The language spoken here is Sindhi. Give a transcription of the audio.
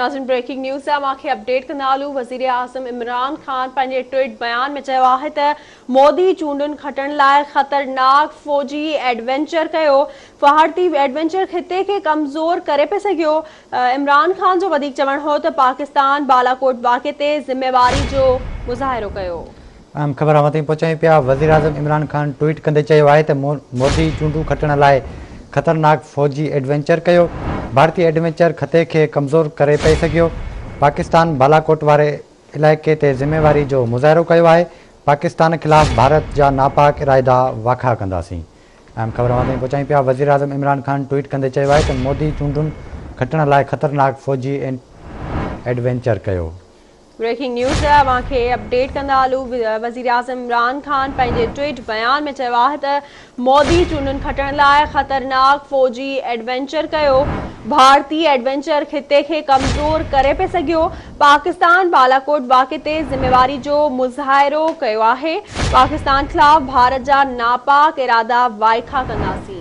ناظرين بريڪنگ نيوز اوهان کي اپڊيٽ ڪندا هلون وزيراعظم عمران خان پنهنجي ٽوئيٽ بيان ۾ چيو آهي ته مودي چونڊن کٽڻ لاء خطرناڪ فوجي ايڊوينچر ڪيو ڀارتي ايڊوينچر خطي کي ڪمزور ڪري پئي سگهيو عمران خان جو وڌيڪ چوڻ هو ته پاڪستان بالاڪوٽ واقعي تي ذميواري جو مظاهرو ڪيو. اهم خبر اوهان تائين پهچايون پيا، وزيراعظم عمران خان ٽوئيٽ ڪندي چيو آهي ته مودي چونڊون کٽڻ لاء خطرناڪ فوجي ايڊوينچر ڪيو، ڀارتي ايڊوينچر خطي کي ڪمزور ڪري پئي سگهيو، پاڪستان بالاڪوٽ واري علائقي تي ذميواري جو مظاهرو ڪيو آهي، پاڪستان خلاف ڀارت جا ناپاڪ ارادا واکا ڪنداسين. اهم خبر اوهان تائين پهچايون پيا، وزيراعظم عمران خان ٽوئيٽ ڪندي چيو آهي ته مودي چونڊون کٽڻ لاء خطرناڪ فوجي ايڊوينچر ڪيو. بريڪنگ نيوز اوهان کي اپڊيٽ ڪندا هلون وزيراعظم عمران خان پنهنجي ٽوئيٽ بيان ۾ چيو آهي ته مودي چونڊن کٽڻ لاء خطرناڪ فوجي ايڊوينچر ڪيو، ڀارتي ايڊوينچر خطي کي ڪمزور ڪري پئي سگهيو، پاڪستان بالاڪوٽ واقعي تي ذميواري جو مظاهرو ڪيو آهي، پاڪستان خلاف ڀارت جا ناپاڪ ارادا وائکا ڪنداسين.